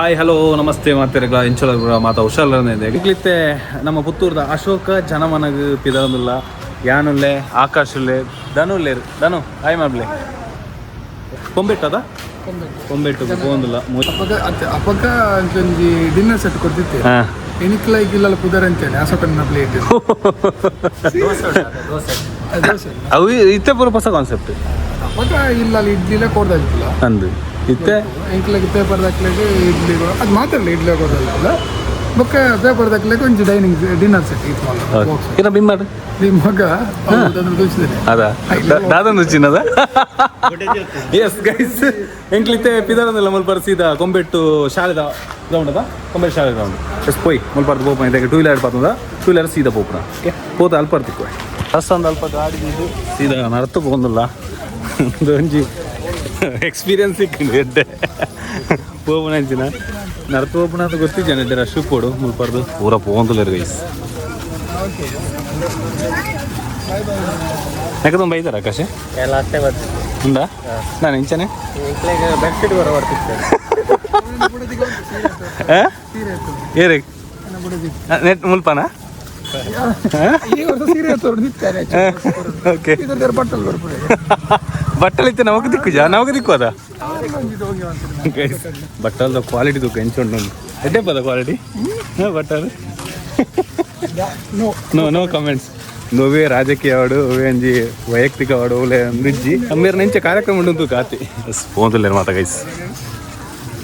Hi hello namaste ಮಾತೆರೆಗ್ಲ ಇಂಚಲ ಮಾತಾ ಹುಷಾರ್ಲೇ ಇಕ್ಲಿತ್ತೆ ನಮ್ಮ ಪುತ್ತೂರ್ದ ಅಶೋಕ ಜನಮನಗ್ ಪಿದರೊಂದುಲ್ಲ ಯಾನುಲ್ಲೆ ಆಕಾಶುಲ್ಲೆ ಧನುಲ್ಲೇರು ಧನು hi ಮಾಡ್ಲೆ ಕೊಂಬೆಟ್ಟದ Kombettu ಪೋಂದುಲ್ಲ. ಅಪಗ ಅತ್ತೆ ಅಪಗ ಒಂಜಿ ಡಿನ್ನರ್ ಸೆಟ್ ಕೊಡ್ತಿತ್ತೆ. ಹಾ. ಎನಿಕ್ಲೈಕ್ ಇಲ್ಲ ಪುದರ್ ಅಂತೇನೆ ಅಶೋಕನ ಪ್ಲೇಟ್ ದೋಸೆ. ಅವು ಇತ್ತೆ ಪೂರ ಹೊಸ ಕಾನ್ಸೆಪ್ಟ್. ಅಪಗ ಇಲ್ಲ ಅಲ್ಲಿ ಇಡ್ಲಿಲ್ಲ ಕೊಡ್ದಾಗಿಲ್ಲ. ಅಂದು ಇತ್ತೆ. ಎಂಕ್ಲಗ್ ಪೇಪರ್ ದಾಕ್ಲೆಗ್ ಇಡ್ಲಿ, ಅದು ಮಾತ್ರ ಅಲ್ಲ, ಇಡ್ಲಿ ಕೊಡ್ದಲ್ಲ. ಬೊಕ್ಕ ಪೇಪರ್ ದಾಕ್ಲೆಗ್ ಒಂಜಿ dining dinner set ಇತ್ತು ಬಾಕ್ಸ್. ಇರ ಬಿಮ್ಮಡ್. ನಿಮ್ಮ ಮಗ ಅದನ್ನು ತೋರಿಸಿದ್ದೇನೆ. ಅದ ದಾದನ್ ಚಿನ್ನದ. ಎಸ್ ಗೈಸ್, ಎಂಕ್ಲಿತ್ತೆ ಪಿದರದಲ್ಲ ಮುಲ್ಪರ್ ಸೀದಾ ಕೊಂಬೆಟ್ಟು ಶಾಲೆದ ಗ್ರೌಂಡ್ ಅದ, ಕೊಂಬೆಟ್ಟು ಶಾಲೆ ಗ್ರೌಂಡ್. ಎಸ್ ಪೋಯ್ ಮುಲ್ಪರ್ದು ಪೋಪುನ ಇದಕ್ಕೆ ಟೂ ವೀಲರ್ ಪತ್ತದ, ಟೂ ವೀಲರ್ ಸೀದಾ ಪೋಪುನ. ಓಕೆ, ಪೋತ ಅಲ್ಪ ತಿಕ್ಕು ರಸ್ತ ಅಲ್ಪ ಗಾಡಿ ಇದು ಸೀದಾ ನಡತು ಪೋಂದಿಲ್ಲ. ಒಂಜಿ ಎಕ್ಸ್ಪೀರಿಯನ್ಸ್ ಸಿಕ್ಕಂಡು ಎಡ್ಡೆ ಪೋಪುನ ಅಂಚಿನ ನಡತು ಪೋಪುನ ಅಂತ ಗೊತ್ತಿದ್ದೇನೆ. ಎಡ್ಡೆ ರಶ್ ಪೋಡು ಮುಲ್ಪರ್ದು ಪೂರ ಪೋಂದುಲ್ಲ ಗೈಸ್. ಯಾಕಂದ್ರೆ ಬೈದಾರ ಆಕಾಶ. ಎಲ್ಲ ಅಷ್ಟೇ ಬರ್ತಿತ್ತು. ಉಂಡಾ ನಾನು ಇಂಚನೆ. ಎಂಕ್ಲೆಗ್ ಬೆಡ್ಶೀಟ್ ಬರೋ ಬರ್ತಿತ್ತು. ಸೀರೆ ಇತ್ತು. ಏರಿ. ನನ್ನ ಬುಡದಿ. ನೆಟ್ ಮುಲ್ಪನಾ? ಈ ವರ್ಷ ಸೀರೆ ತೋರಿಸ್ತಾರೆ. ಓಕೆ. ಇದರ ಬಟ್ಟಲು ಬರ್ಪುಡೆ. ಬಟ್ಟಲಿತ್ತೆ ನಮಕ್ ದಿಕ್ಕು ನಮಕ್ ದಿಕ್ಕು ಅದ. ಹೋಗಿ ಅಂತ. ಬಟ್ಟಲ್ದ ಕ್ವಾಲಿಟಿ ತುಕ್ಕ ಎಂಚ ಉಂಟು ಎಡ್ಡೆ ಪದ ಕ್ವಾಲಿಟಿ ಬಟ್ಟಲ್. No. No, no comments. ನೋವೇ ರಾಜಕೀಯ ವಾಡು ಒವೇ ಅಂಜಿ ವೈಯಕ್ತಿಕ ವಾಡು ಓಲೆ ಅಂದಿಜ್ಜಿ ಅಮ್ಮೇರ್ ನೆಂಚೆ ಕಾರ್ಯಕ್ರಮ ಉಂಟು ಕಾತಿ ಫೋನ್ ಮಾತ ಗೈಸ್.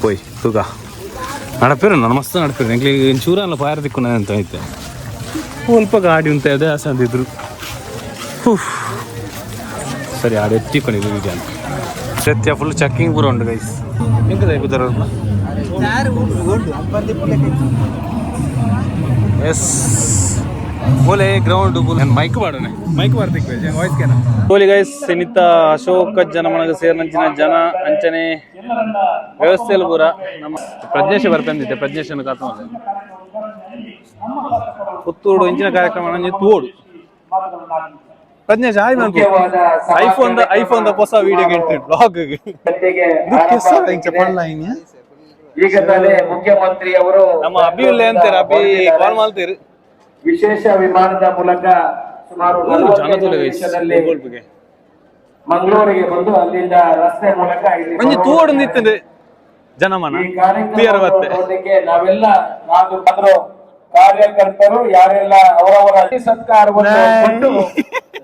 ಪೋಯ್ ತೂಕ ನಡಪೇರು ನಾನು ಮಸ್ತ್ ನಡಪೇರು. ಎಂಕ್ಲಿ ಚೂರ ಅಲ್ಲ ಫಾಯರ್ ದಿಕ್ಕು ಅಂತ ಐತೆ. ಸ್ವಲ್ಪ ಗಾಡಿ ಉಂತ ಅದೇ ಆಸೆ ಅಂದಿದ್ರು. ಉಫ್. ಸರಿ ಆಡೆ ಎತ್ತಿಕೊಂಡು ವಿಡಿಯೋ ಅಂತ ಸತ್ಯ ಫುಲ್ ಚೆಕ್ಕಿಂಗ್ ಪೂರ ಉಂಟು ಗೈಸ್. ಎಂಕದ ಕುದರ. ಎಸ್ ಬೋಲೆ ಗ್ರೌಂಡ್ ಮೈಕ್ ಮಾಡೋಣ, ಮೈಕ್ ಬರ್ತಿಕ್ ವಾಯ್ಸ್ ಕೇನ ಬೋಲಿ ಗೈಸ್. ಸಿನಿತ ಅಶೋಕ ಜನಮನಗ ಸೇರಿನಂಚಿನ ಜನ ಅಂಚನೆ ವ್ಯವಸ್ಥೆಯಲ್ಲಿ ಪೂರ ನಮ್ಮ ಪ್ರಜ್ಞೇಶ ಬರ್ಪೆಂದಿತ್ತೆ ಪ್ರಜ್ಞೇಶನ ಕಾತ ಪುತ್ತೂರು ಇಂಚಿನ ಕಾರ್ಯಕ್ರಮ ನಂಜಿ ತೋಡು. ಪ್ರಜ್ಞೇಶ್ ಹಾಯ್ ಮನ್ಪು. ಐಫೋನ್ ಐಫೋನ್ the ಹೊಸ ವಿಡಿಯೋ ಗೆಂಟು ಬ್ಲಾಗ್. ಈಗ ತಾನೇ ಮುಖ್ಯಮಂತ್ರಿ ಅವರು ನಮ್ಮ ಅಭಿ ಉಲ್ಲೆ ಅಂತಾರೆ, ಅಭಿ ಕಾಲ್ ಮಾಡ್ತೀರಿ. ವಿಶೇಷ ವಿಮಾನದ ಮೂಲಕ ಸುಮಾರು ಜನ 45 ತುಲೆ ಗೈಸ್. ನಿಮಿಷದಲ್ಲಿ ಮಂಗಳೂರಿಗೆ ಬಂದು ಅಲ್ಲಿಂದ ರಸ್ತೆ ಮೂಲಕ ಇಲ್ಲಿ ಒಂಜಿ ಬರುವ ತೋಡು ನಿತ್ತಂದೆ ಜನಮನ ಈ ತೀರ ಕಾರ್ಯಕ್ರಮವನ್ನು ಬತ್ತೆ. ನೋಡ್ಲಿಕ್ಕೆ ನಾವೆಲ್ಲ ಕಾದು ಬಂದ್ರು. ಕಾರ್ಯಕರ್ತರು ಯಾರೆಲ್ಲ ಅವರವರ ಸತ್ಕಾರವನ್ನು ಕೊಟ್ಟು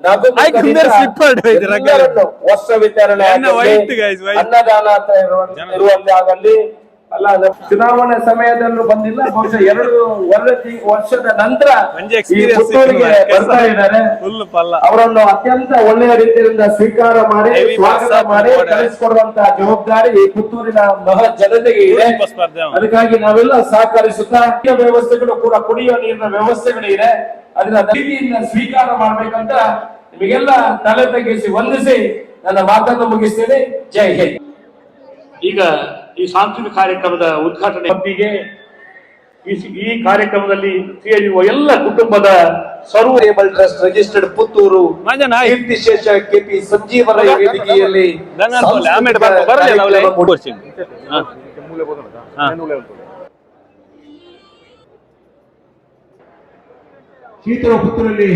ನಗು ಆಯ್ತು, ಮುಖದಿಂದ ಕುಂದರ್ slip ಆಡಿ ಹೋಯ್ತು ರಗ್ಗಡೆ. ಎಲ್ಲರನ್ನು ವಸ್ತ್ರ ವಿತರಣೆ ಎನ್ನ ಆಗಲಿ, white guys, white. ಅನ್ನದಾನ ಅಂತ ಇರುವಲ್ಲಿ ಆಗಲಿ ಅಲ್ಲ, ಅದು ಚುನಾವಣೆ ಸಮಯದಲ್ಲೂ ಬಂದಿಲ್ಲ. ಬಹುಶಃ 2 ವರ್ಷದ ನಂತರ ಒಂಜಿ ಈ experience ಪುತ್ತೂರಿಗೆ ಸಿಕ್ಕಿದೆ. ಬರ್ತಾ ಇದ್ದಾರೆ. ಫುಲ್ ಪಲ್ಲ. ಅವರನ್ನು ಅತ್ಯಂತ ಒಳ್ಳೆಯ ರೀತಿಯಿಂದ ಸ್ವೀಕಾರ ಮಾಡಿ Heavy ಸ್ವಾಗತ bus ಮಾಡಿ up ಮಾಡಿ. ಕಳಿಸಿಕೊಡುವಂತಹ ಜವಾಬ್ದಾರಿ ಈ ಪುತ್ತೂರಿನ ಮಹಾ ಜನತೆಗೆ ಇದೆ. ಬಸ್ ಸ್ಪರ್ಧೆ ಅವ. ಅದಕ್ಕಾಗಿ ನಾವೆಲ್ಲ ಸಹಕರಿಸುತ್ತಾ ನೀರಿನ ವ್ಯವಸ್ಥೆಗಳು ಕೂಡ, ಕುಡಿಯುವ ನೀರಿನ ವ್ಯವಸ್ಥೆಗಳು ಇದೆ. ಅದನ್ನ ರೀತಿಯಿಂದ ಸ್ವೀಕಾರ ಮಾಡ್ಬೇಕಂತ ನಿಮಗೆಲ್ಲ ತಲೆ ತಗ್ಗಿಸಿ ವಂದಿಸಿ ನನ್ನ ಮಾತನ್ನು ಮುಗಿಸ್ತೇನೆ. ಜೈ ಹಿಂದ್. ಈಗ ಈ ಸಾಂಸ್ಕೃತಿಕ ಕಾರ್ಯಕ್ರಮದ ಉದ್ಘಾಟನೆ ಹೊತ್ತಿಗೆ ಈ ಈ ಕಾರ್ಯಕ್ರಮದಲ್ಲಿ ಸೇರಿರುವ ಎಲ್ಲ ಕುಟುಂಬದ ಸರ್ವ table trust registered Puttur Manjanna, hi. ಕೀರ್ತಿಶೇಷ KP Sanjeeva Rai ವೇದಿಕೆಯಲ್ಲಿ ಗಂಗಾ ಅನ್ಕೋಲೆ, ಆಮೇಲೆ ಬರಲಿಲ್ಲ ಅವಳೆ. ಹಾ. ಹಾ. ಶೀತಲ ಪುತ್ತೂರಲ್ಲಿ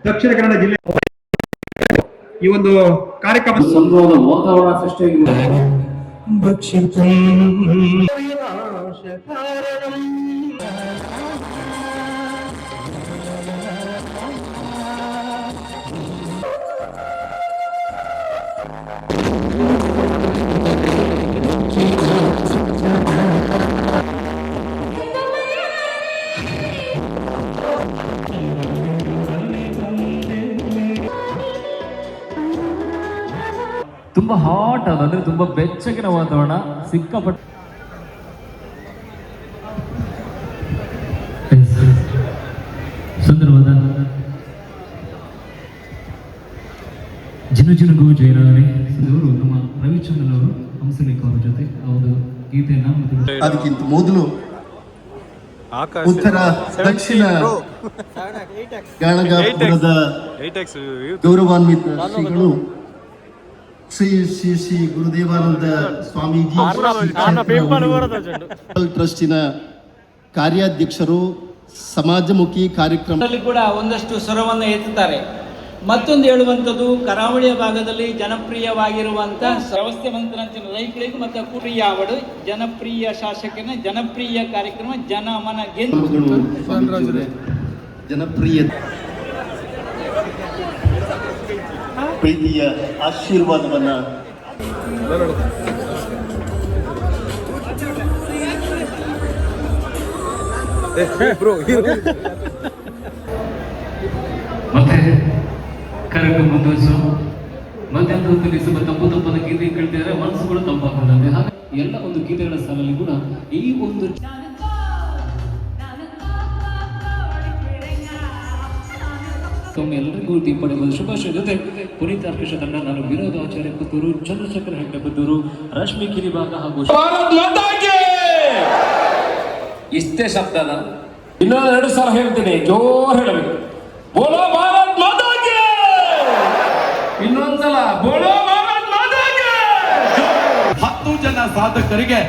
ದಕ್ಷಿಣ ಕನ್ನಡ ಜಿಲ್ಲೆ ಈ ಒಂದು ಕಾರ್ಯಕ್ರಮ ತುಂಬ ಹಾಟ್ ಅದು, ಅಂದ್ರೆ ತುಂಬ ಬೆಚ್ಚಗಿನ ವಾತಾವರಣ ಸಿಕ್ಕಾಪಟ್ಟೆ. ಸುಂದರವಾದ ಜಿನು ಜಿನುಗು ಜಯರಾಮಿ ಇವರು ನಮ್ಮ ರವಿಚಂದ್ರನ್ ಅವರು ಹಂಸಲೇಖ ಅವರ ಜೊತೆ ಆ ಒಂದು ಗೀತೆಯನ್ನ ಮತ್ತು ಅದಕ್ಕಿಂತ ಮೊದಲು ಆಕಾಶ್ ಉತ್ತರ ದಕ್ಷಿಣ ಗಾಣಗಾಪುರದ 8x. ಗೌರವಾನ್ವಿತ ಶ್ರೀಗಳು Shri Shri Shri Gurudevananda Swamiji ಟ್ರಸ್ಟಿನ ಕಾರ್ಯಾಧ್ಯಕ್ಷರು, ಸಮಾಜಮುಖಿ ಕಾರ್ಯಕ್ರಮ ಅಲ್ಲಿ ಕೂಡ ಒಂದಷ್ಟು ಸ್ವರವನ್ನು ಎತ್ತುತ್ತಾರೆ. ಮತ್ತೊಂದು ಹೇಳುವಂಥದ್ದು, ಕರಾವಳಿಯ ಭಾಗದಲ್ಲಿ ಜನಪ್ರಿಯವಾಗಿರುವಂಥ ವ್ಯವಸ್ಥೆ ಮಂತ್ರಂಚಿನ ರೈತರಿಗೂ ಮತ್ತು ಕುರಿಯಾವಡು ಜನಪ್ರಿಯ ಶಾಸಕನ ಜನಪ್ರಿಯ ಕಾರ್ಯಕ್ರಮ ಜನಮನ ಗೆದ್ದು ಸ್ವಾಮೀಜಿಯವರೇ, ಜನಪ್ರಿಯ ಪ್ರೀತಿಯ ಆಶೀರ್ವಾದವನ್ನ ಬ್ರೋ. ಮತ್ತೆ ಕಾರ್ಯಕ್ರಮ ಮುಂದುವರಿಸುವ. ಮಧ್ಯಾಹ್ನದ ಹೊತ್ತಲ್ಲಿ ಸ್ವಲ್ಪ ತಂಪು ತಂಪಾದ ಗೀತೆ ಕೇಳ್ತಿದ್ರೆ ಮನಸ್ಸು ಕೂಡ ತಂಪಾಗ್ತದೆ. ಹಾಗೆ ಎಲ್ಲ ಒಂದು ಗೀತೆಗಳ ಸಾಲಲ್ಲಿ ಕೂಡ ಈ ಒಂದು ಎಲ್ಲರಿಗೂ ದೀಪಾವಳಿ ಹಬ್ಬದ ಶುಭಾಶಯ ಜೊತೆ ಪುನೀತ್ ಆರ್ಕೆಸ್ಟ್ರಾ ತಂಡ, ನಾನು ವಿನೋದ್ ಆಚಾರ್ಯ ಪುತ್ತೂರು, ಚಂದ್ರಶೇಖರ್ ಹೆಗ್ಡೆ ಪುತ್ತೂರು, ರಶ್ಮಿ ಕಿರಿಭಾಗ ಹಾಗೂ ಭಾರತ್ ಮಾತಾಗೆ. ಇಷ್ಟೇ ಶಬ್ದನ ಇನ್ನೊಂದು 2 ಸಲ ಹೇಳ್ತೀನಿ, ಜೋರ್ ಹೇಳಬೇಕು. ಬೋಲೋ ಭಾರತ್ ಮಾತಾಗೆ. ಇನ್ನೊಂದ್ಸಲ ಬೋಲೋ ಭಾರತ್ ಮಾತಾಗೆ. 10 ಜನ ಸಾಧಕರಿಗೆ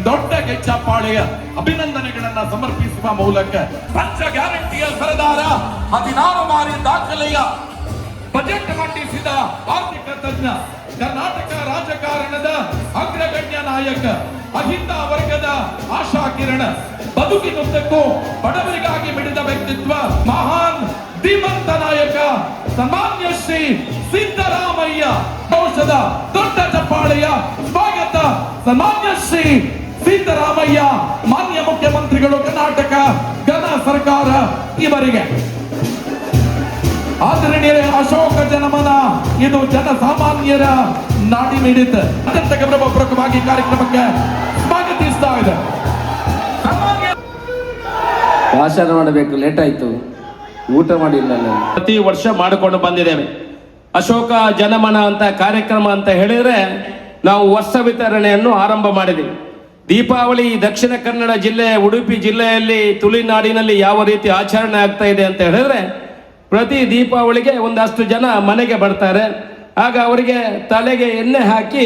ದೊಡ್ಡ ಗೆಚ್ಚಪಾಳೆಯ ಅಭಿನಂದನೆಗಳನ್ನ ಸಮರ್ಪಿಸುವ ಮೂಲಕ ಪಂಚ ಗ್ಯಾರಂಟಿಯ ಸರದಾರ, 16 ಬಾರಿ ದಾಖಲೆಯ ಬಜೆಟ್ ಮಂಡಿಸಿದ ಆರ್ಥಿಕ ತಜ್ಞ, ಕರ್ನಾಟಕ ರಾಜಕಾರಣದ ಅಗ್ರಗಣ್ಯ ನಾಯಕ, ಅಹಿಂದ ವರ್ಗದ ಆಶಾ ಕಿರಣ, ಬದುಕಿನುದ್ದಕ್ಕೂ ಬಡವರಿಗಾಗಿ ಮಿಡಿದ ವ್ಯಕ್ತಿತ್ವ, ಮಹಾನ್ ಧೀಮಂತ ನಾಯಕ ಸನ್ಮಾನ್ಯ ಶ್ರೀ ಸಿದ್ದರಾಮಯ್ಯ ಔಷಧ ದೊಡ್ಡ ಚಪ್ಪಾಳೆಯ ಸ್ವಾಗತ. ಸನ್ಮಾನ್ಯ ಶ್ರೀ ಸಿದ್ದರಾಮಯ್ಯ, ಮಾನ್ಯ ಮುಖ್ಯಮಂತ್ರಿಗಳು, ಕರ್ನಾಟಕ ಘನ ಸರ್ಕಾರ ಇವರಿಗೆ. ಆದರಣೀಯ ಅಶೋಕ ಜನಮನ, ಇದು ಜನಸಾಮಾನ್ಯರ ನಾಡಿ ಮಿಡಿತ ಅತ್ಯಂತ ಗೌರವಪೂರ್ವಕವಾಗಿ ಕಾರ್ಯಕ್ರಮಕ್ಕೆ ಸ್ವಾಗತಿಸ್ತಾ ಇದೆ. ಭಾಷಣ ಮಾಡಬೇಕು, ಲೇಟ್ ಆಯ್ತು, ಊಟ ಮಾಡಿಲ್ಲ ನಾನು. ಪ್ರತಿ ವರ್ಷ ಮಾಡಿಕೊಂಡು ಬಂದಿದ್ದೇವೆ. ಅಶೋಕ ಜನಮನ ಅಂತ ಕಾರ್ಯಕ್ರಮ ಅಂತ ಹೇಳಿದ್ರೆ ನಾವು ವರ್ಷ ವಿತರಣೆಯನ್ನು ಆರಂಭ ಮಾಡಿದ್ದೀವಿ. ದೀಪಾವಳಿ ದಕ್ಷಿಣ ಕನ್ನಡ ಜಿಲ್ಲೆ, ಉಡುಪಿ ಜಿಲ್ಲೆಯಲ್ಲಿ, ತುಳುನಾಡಿನಲ್ಲಿ ಯಾವ ರೀತಿ ಆಚರಣೆ ಆಗ್ತಾ ಇದೆ ಅಂತ ಹೇಳಿದ್ರೆ, ಪ್ರತಿ ದೀಪಾವಳಿಗೆ ಒಂದಷ್ಟು ಜನ ಮನೆಗೆ ಬರ್ತಾರೆ. ಆಗ ಅವರಿಗೆ ತಲೆಗೆ ಎಣ್ಣೆ ಹಾಕಿ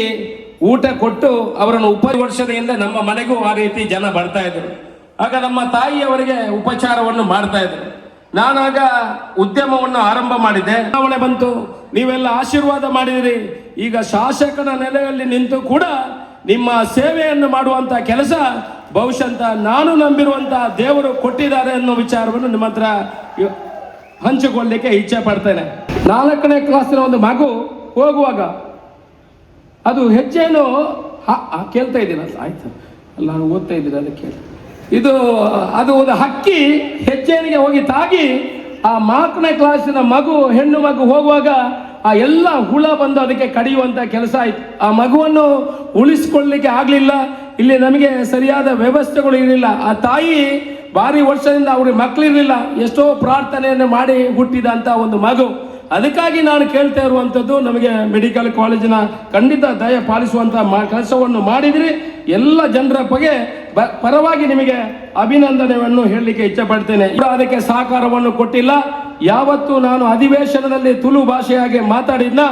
ಊಟ ಕೊಟ್ಟು ಅವರನ್ನು ವರ್ಷದ ಹಿಂದೆ ನಮ್ಮ ಮನೆಗೂ ಆ ರೀತಿ ಜನ ಬರ್ತಾ ಇದ್ರು. ಆಗ ನಮ್ಮ ತಾಯಿಯವರಿಗೆ ಉಪಚಾರವನ್ನು ಮಾಡ್ತಾ ಇದ್ರು. ನಾನಾಗ ಉದ್ಯಮವನ್ನು ಆರಂಭ ಮಾಡಿದ್ದೆ. ಚುನಾವಣೆ ಬಂತು, ನೀವೆಲ್ಲ ಆಶೀರ್ವಾದ ಮಾಡಿದಿರಿ. ಈಗ ಶಾಸಕನ ನೆಲೆಯಲ್ಲಿ ನಿಂತು ಕೂಡ ನಿಮ್ಮ ಸೇವೆಯನ್ನು ಮಾಡುವಂತ ಕೆಲಸ ಬಹುಶಃ ನಾನು ನಂಬಿರುವಂತಹ ದೇವರು ಕೊಟ್ಟಿದ್ದಾರೆ ಅನ್ನೋ ವಿಚಾರವನ್ನು ನಿಮ್ಮ ಹತ್ರ ಹಂಚಿಕೊಳ್ಳಲಿಕ್ಕೆ ಇಚ್ಛೆ ಪಡ್ತೇನೆ. 4ನೇ ಕ್ಲಾಸಿನ ಒಂದು ಮಗು ಹೋಗುವಾಗ ಅದು ಹೆಜ್ಜೆಯನ್ನು ಕೇಳ್ತಾ ಇದ್ದೀನ, ಆಯ್ತು ಅಲ್ಲ, ನಾನು ಓದ್ತಾ ಇದ್ದೀನಿ, ಅದಕ್ಕೆ ಇದು ಅದು ಒಂದು ಹಕ್ಕಿ ಹೆಜ್ಜೆನಿಗೆ ಹೋಗಿ ತಾಗಿ ಆ 4ನೇ ಕ್ಲಾಸಿನ ಮಗು, ಹೆಣ್ಣು ಮಗು ಹೋಗುವಾಗ ಆ ಎಲ್ಲ ಹುಳ ಬಂದು ಅದಕ್ಕೆ ಕಡಿಯುವಂತ ಕೆಲಸ ಆಯ್ತು. ಆ ಮಗುವನ್ನು ಉಳಿಸಿಕೊಳ್ಳಲಿಕ್ಕೆ ಆಗಲಿಲ್ಲ. ಇಲ್ಲಿ ನಮಗೆ ಸರಿಯಾದ ವ್ಯವಸ್ಥೆಗಳು ಇರಲಿಲ್ಲ. ಆ ತಾಯಿ ಭಾರಿ ವರ್ಷದಿಂದ ಅವ್ರಿಗೆ ಮಕ್ಕಳಿರಲಿಲ್ಲ, ಎಷ್ಟೋ ಪ್ರಾರ್ಥನೆಯನ್ನು ಮಾಡಿ ಹುಟ್ಟಿದಂಥ ಒಂದು ಮಗು. ಅದಕ್ಕಾಗಿ ನಾನು ಕೇಳ್ತಾ ಇರುವಂಥದ್ದು, ನಮಗೆ ಮೆಡಿಕಲ್ ಕಾಲೇಜಿನ ಖಂಡಿತ ದಯ ಪಾಲಿಸುವಂಥ ಕೆಲಸವನ್ನು ಮಾಡಿದಿರಿ. ಎಲ್ಲ ಜನರ ಬಗ್ಗೆ ಪರವಾಗಿ ನಿಮಗೆ ಅಭಿನಂದನೆಯನ್ನು ಹೇಳಲಿಕ್ಕೆ ಇಚ್ಛೆ ಪಡ್ತೇನೆ. ಅದಕ್ಕೆ ಸಹಕಾರವನ್ನು ಕೊಟ್ಟಿಲ್ಲ. ಯಾವತ್ತು ನಾನು ಅಧಿವೇಶನದಲ್ಲಿ ತುಳು ಭಾಷೆಯಾಗಿ ಮಾತಾಡಿದ್ನ,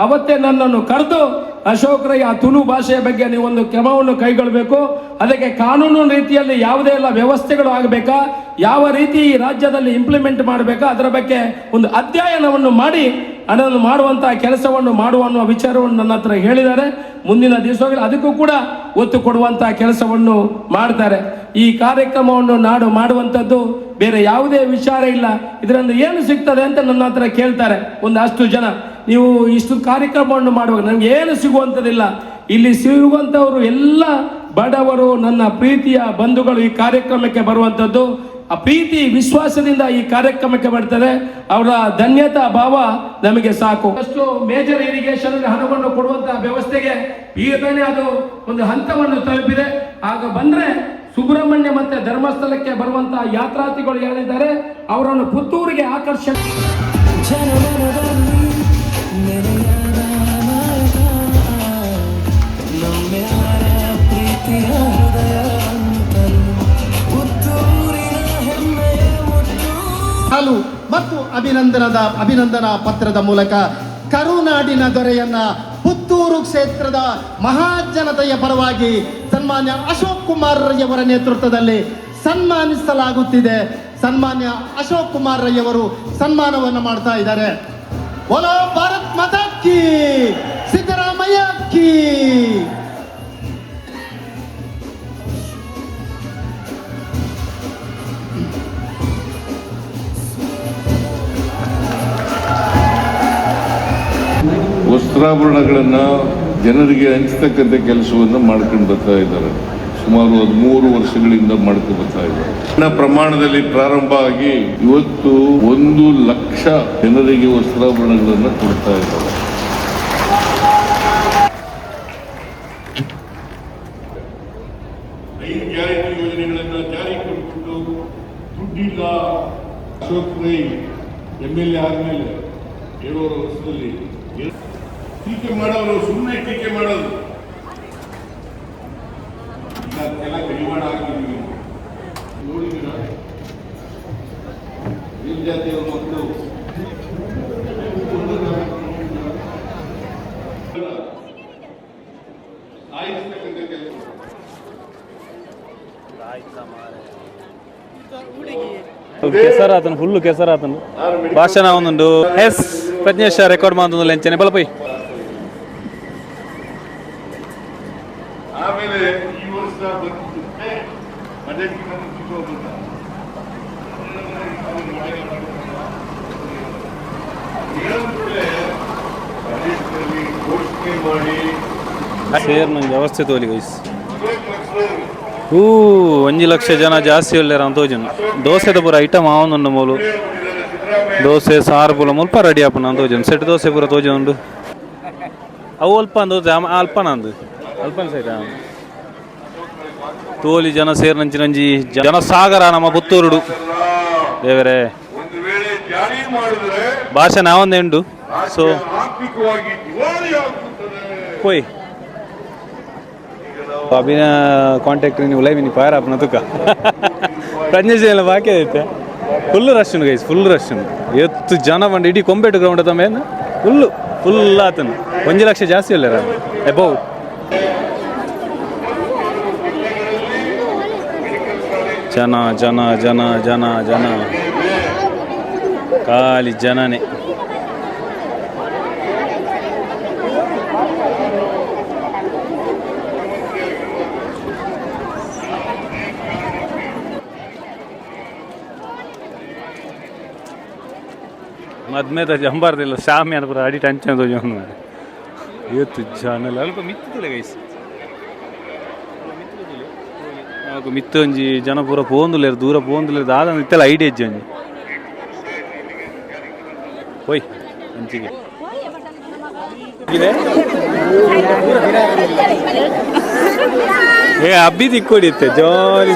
ಅವತ್ತೇ ನನ್ನನ್ನು ಕರೆದು ಅಶೋಕ್ ರೈ, ಆ ತುಳು ಭಾಷೆಯ ಬಗ್ಗೆ ನೀವೊಂದು ಕ್ರಮವನ್ನು ಕೈಗೊಳ್ಳಬೇಕು, ಅದಕ್ಕೆ ಕಾನೂನು ರೀತಿಯಲ್ಲಿ ಯಾವುದೇ ಎಲ್ಲ ವ್ಯವಸ್ಥೆಗಳು ಆಗಬೇಕಾ, ಯಾವ ರೀತಿ ಈ ರಾಜ್ಯದಲ್ಲಿ ಇಂಪ್ಲಿಮೆಂಟ್ ಮಾಡಬೇಕಾ, ಅದರ ಬಗ್ಗೆ ಒಂದು ಅಧ್ಯಯನವನ್ನು ಮಾಡಿ ಅದನ್ನು ಮಾಡುವಂತಹ ಕೆಲಸವನ್ನು ಮಾಡುವ ಅನ್ನುವ ವಿಚಾರವನ್ನು ನನ್ನ ಹತ್ರ ಹೇಳಿದ್ದಾರೆ. ಮುಂದಿನ ದಿವಸಗಳಲ್ಲಿ ಅದಕ್ಕೂ ಕೂಡ ಒತ್ತು ಕೊಡುವಂತಹ ಕೆಲಸವನ್ನು ಮಾಡ್ತಾರೆ. ಈ ಕಾರ್ಯಕ್ರಮವನ್ನು ನಾಡು ಮಾಡುವಂಥದ್ದು ಬೇರೆ ಯಾವುದೇ ವಿಚಾರ ಇಲ್ಲ. ಇದರಿಂದ ಏನು ಸಿಗ್ತದೆ ಅಂತ ನನ್ನ ಹತ್ರ ಕೇಳ್ತಾರೆ ಒಂದಷ್ಟು ಜನ. ನೀವು ಇಷ್ಟು ಕಾರ್ಯಕ್ರಮವನ್ನು ಮಾಡುವಾಗ ನಮ್ಗೆ ಏನು ಸಿಗುವಂಥದ್ದಿಲ್ಲ. ಇಲ್ಲಿ ಸಿಗುವಂಥವರು ಎಲ್ಲ ಬಡವರು, ನನ್ನ ಪ್ರೀತಿಯ ಬಂಧುಗಳು ಈ ಕಾರ್ಯಕ್ರಮಕ್ಕೆ ಬರುವಂಥದ್ದು. ಆ ಪ್ರೀತಿ ವಿಶ್ವಾಸದಿಂದ ಈ ಕಾರ್ಯಕ್ರಮಕ್ಕೆ ಬರ್ತಾರೆ. ಅವರ ಧನ್ಯತಾ ಭಾವ ನಮಗೆ ಸಾಕು. ಅಷ್ಟು ಮೇಜರ್ ಇರಿಗೇಷನ್ ಹಣವನ್ನು ಕೊಡುವಂತಹ ವ್ಯವಸ್ಥೆಗೆ ಈಗಲೇ ಅದು ಒಂದು ಹಂತವನ್ನು ತಲುಪಿದೆ. ಆಗ ಬಂದ್ರೆ ಸುಬ್ರಹ್ಮಣ್ಯ ಮತ್ತೆ ಧರ್ಮಸ್ಥಳಕ್ಕೆ ಬರುವಂತಹ ಯಾತ್ರಾರ್ಥಿಗಳು ಯಾರಿದ್ದಾರೆ ಅವರನ್ನು ಪುತ್ತೂರಿಗೆ ಆಕರ್ಷಣೆ. ಹಾಲು ಮತ್ತು ಅಭಿನಂದನಾ ಪತ್ರದ ಮೂಲಕ ಕರುನಾಡಿನ ದೊರೆಯನ್ನ ಪುತ್ತೂರು ಕ್ಷೇತ್ರದ ಮಹಾಜನತೆಯ ಪರವಾಗಿ ಸನ್ಮಾನ್ಯ ಅಶೋಕ್ ಕುಮಾರ್ ರೈಯವರ ನೇತೃತ್ವದಲ್ಲಿ ಸನ್ಮಾನಿಸಲಾಗುತ್ತಿದೆ. ಸನ್ಮಾನ್ಯ ಅಶೋಕ್ ಕುಮಾರ್ ರೈಯವರು ಸನ್ಮಾನವನ್ನು ಮಾಡ್ತಾ ಇದ್ದಾರೆ. बोलो भारत माता की, ಸಿದ್ದರಾಮಯ್ಯ ಕಿ. ವಸ್ತ್ರಾಭರಣಗಳನ್ನು ಜನರಿಗೆ ಹಂಚತಕ್ಕಂಥ ಕೆಲಸವನ್ನು ಮಾಡ್ಕೊಂಡು ಬರ್ತಾ ಇದ್ದಾರೆ. ಸುಮಾರು 13 ವರ್ಷಗಳಿಂದ ಮಾಡ್ಕೊಂಡು ಬರ್ತಾ ಇದ್ದಾರೆ. ಸಣ್ಣ ಪ್ರಮಾಣದಲ್ಲಿ ಪ್ರಾರಂಭ ಆಗಿ ಇವತ್ತು 1 ಲಕ್ಷ ಜನರಿಗೆ ವಸ್ತ್ರಾಭರಣಗಳನ್ನು ಕೊಡ್ತಾ ಇದ್ದಾರೆ. ಐದು ಗ್ಯಾರಂಟಿ ಯೋಜನೆಗಳನ್ನು ಜಾರಿ ಕೊಟ್ಬಿಟ್ಟು ದುಡ್ಡಿಲ್ಲ. ಅಶೋಕ್ ರೈ ಎಮ್ಎಲ್ಎ ಆದಮೇಲೆ 7.5 ವರ್ಷದಲ್ಲಿ ಟೀಕೆ ಮಾಡೋರು, ಸುಮ್ಮನೆ ಟೀಕೆ ಮಾಡೋದು. ಈಗ ಅದಕ್ಕೆಲ್ಲ ಕಡಿವಾಣ ಹಾಕಿದ್ದೀವಿ. ನೋಡಿದ್ದೀರಾ, ಮೇಲ್ಜಾತಿಯ ಮಕ್ಕಳು ಸಾಯಿಸ್ತಕ್ಕಂಥ ಕೆಲಸ. ಕೆಸರಾತನು, ಫುಲ್ ಕೆಸರಾತನು. ಭಾಷಣ ಒಂದುಂಡು. S ಪ್ರಜ್ಞೇಶ record ಮಾತೊಂದು ಎಂಚನೆ ಬಲಪೈ. ಆಮೇಲೆ ಈ ವರ್ಷ ಬಂದಿದ್ದೆ, ಬಜೆಟ್ ಸಿಗೋ ಬಂದ. ಏನಂದ್ರೆ ಬಜೆಟ್ನಲ್ಲಿ ಘೋಷಣೆ ಮಾಡಿ ಸೇರ್ ನಂಗೆ ವ್ಯವಸ್ಥೆ ತೋಲಿ ಗೈಸ್. ಹೂ, 1 ಲಕ್ಷ ಜನ ಜಾಸ್ತಿ ಒಳ್ಳೆರ ಅಂತ ತೋಜನು. ದೋಸೆದ ಪೂರ ಐಟಮ್ ಆವೊಂದುಂಡು ಮೂಲು. ದೋಸೆ, ಸಾರು ಪೂರ ಮುಲ್ಪ ರೆಡಿ ಆಪುನ ಅಂತ ತೋಜನು. ಸೆಟ್ ದೋಸೆ ಪೂರ ತೋಜನುಂಡು. ಅವು ಅಲ್ಪ ಅಂದು ಅಲ್ಪನ ಅಂದು ಅಲ್ಪನ ಸೈಟ್ ತೋಲಿ. ಜನ ಸೇರ್ನಂಚಿನಂಜಿ ಜನಸಾಗರ ನಮ್ಮ ಪುತ್ತೂರುಡು, ದೇವರೇ. ಒಂದು ವೇಳೆ ಜಾರಿ ಮಾಡಿದ್ರೆ ಭಾಷೆ ನಾವೊಂದೇ ಉಂಡು, ಸೊ ಆರ್ಥಿಕವಾಗಿ ದಿವಾಳಿ ಆಗುತ್ತದೆ. ಪೋಯ್ ಅಭಿನ ಕಾಂಟ್ಯಾಕ್ಟ್ ನೀವು ಲೈವ್ ನಿ ಫೈರ್ ಆಪನ ತುಕ. ಪ್ರಜ್ಞೇಶ್ ಎಲ್ಲ ಬಾಕಿ ಐತೆ. ಫುಲ್ ರಶ್ ಉಂಡು ಗೈಸ್, ಫುಲ್ ರಶ್ ಉಂಡು. ಎತ್ತು ಜನ ಬಂದು ಇಡೀ ಕೊಂಬೆಟ್ಟು ಗ್ರೌಂಡ್ ತಮ್ಮ ಏನು ಫುಲ್ಲು ಫುಲ್ ಆತನು. 1 ಲಕ್ಷ ಜಾಸ್ತಿ ಇಲ್ಲ ಎಬೌ. ಜನ ಜನ ಜನ ಜನ ಜನ, ಖಾಲಿ ಜನನೇ. ಮದ್ಮೇದ ಜಂಬಾರ್ದಿಲ್ಲ ಶಾಮಿಯಾನ ಪೂರ ಅಡಿ ಟಂಚನ್ ತೋಜೊಂದು. ಇವತ್ತು ಜನ ಅಲ್ಪ ಮಿತ್ತುದಿಲ್ಲ ಗೈಸ್. ಮಿತ್ತು ಒಂಜಿ ಜನ ಪೂರ ಪೋಂದುಲ್ಲೇರು, ದೂರ ಪೋಂದುಲ್ಲೇರು. ದಾದ ಇತ್ತೆಲ್ಲ ಐಡಿಯಾ ಇಜ್ಜಿ ಒಂಜಿ. ಪೋಯ್ ಅಂಚಿಗೆ ಇದೆ. ಏ ಅಬ್ಬಿ ತಿಕ್ಕೊಡಿತ್ತೆ ಜಾಲಿ.